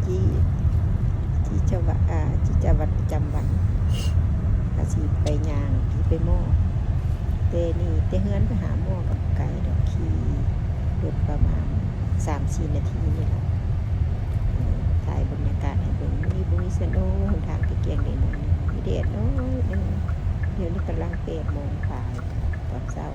ຈີດ ຈີດຈະວະ ອາ ກິດຈະວັດປະຈຳວັນ ກະຊິໄປຍ່າງ ຊິໄປມໍ. ແຕ່ນີ້ ແຕ່ເຮືອນໄປຫາມໍກໍບໍ່ໄກດອກ ຂີ່ລົດປະມານສາມສີ່ນາທີນີ້ລະ. ເອີ ຖ່າຍບັນຍາກາດໃຫ້ເບິ່ງ. ມື້ນີ້ບໍ່ມີສະໂນ ຫົນທາງກະກ້ຽງໄດ້ໜ້ອຍໜຶ່ງ ມີແດດໜ້ອຍໜຶ່ງ. ດຽວນີ້ກຳລັງແປດໂມງປາຍ ຕອນເຊົ້າ.